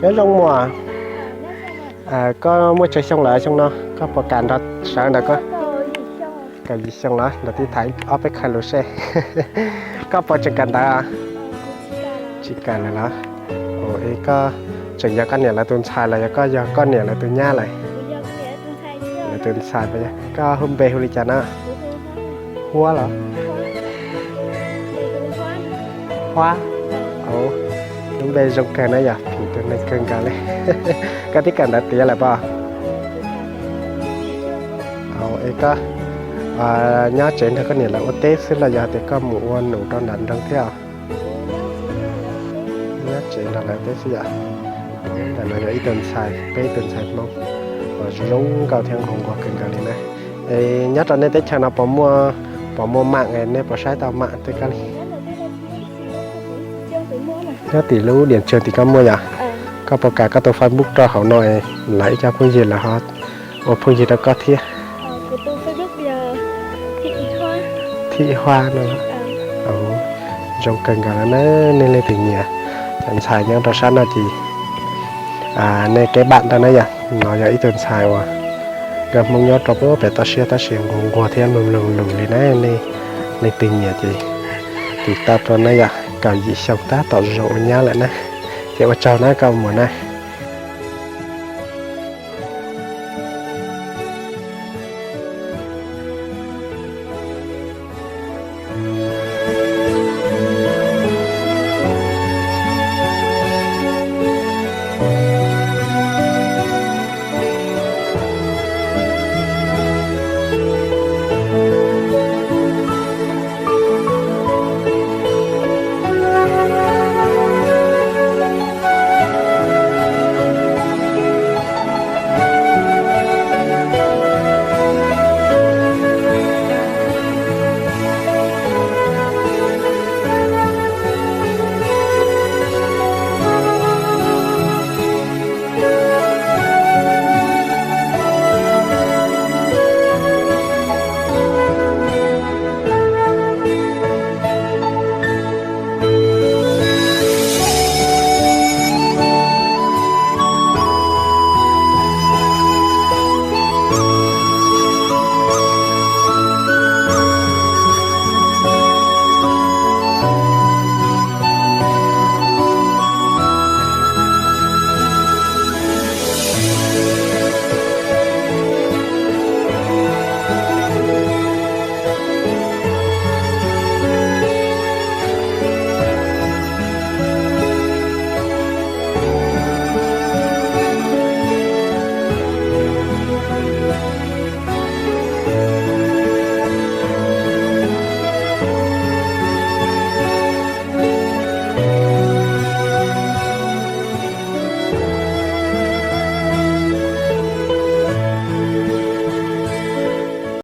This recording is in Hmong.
Nyob zoo muam, koj muaj tsawg xyoo lawm xyoo no? Koj puas kam nrog sawv ntawm koj? Kaum yim xyoo los nrog tij tham ob peb qho lus seb. Koj puas tseem kawm ntawv? Tsis kawm lawm los? Es koj tseem yog koj niam lawv tus ntxhais los yog koj yog koj niam lawv tus nyab lawm? Lawv tus ntxhais. Koj hu npe hu li cas na? Huab los? Huab. Lub npe zoo kawg na yom, phim tus neeg kawg nkaus li. Koj twb kawm ntawv tiav lawm pob? Es koj nyob tsev nrog koj niam lawv ua teb xwb los yog tias koj mus ua num rau nram nroog thiab? Nyob tsev nrog lawv teb xwb yom. Ntawm no yog ib tug ntxhais, peb ib tug ntxhais Hmoob uas zoo nkauj thiab nquag nquag kawg nkaus li na. Es nyob rau nej teb chaws no puas muaj, puas muaj mam, nej puas saib tau mam tej kab li? Nyob tim lub diam tsawg tim koj muaj yom? Koj puas kam koj tus Facebook rau hauv no es lawv ib co phooj ywg lawv ho ua phooj ywg rau koj thiab? Thib Huab no. Zoo kawg nkaus li na, nej leej twg nyiam cov ntxhais nyob rau sab no ces nej kev npam ntawd na yom. No yog ib tug ntxhais uas nkawd Hmoob nyob rau pem toj siab tab sis nquag nquag thiab mloog mloog lus li na. Nej leej twg nyiam ces tiv tauj rau na yom, kaum yim xyoo tab tom zoo ua nyab lawm na. Ces ua tsaug na koj muam na.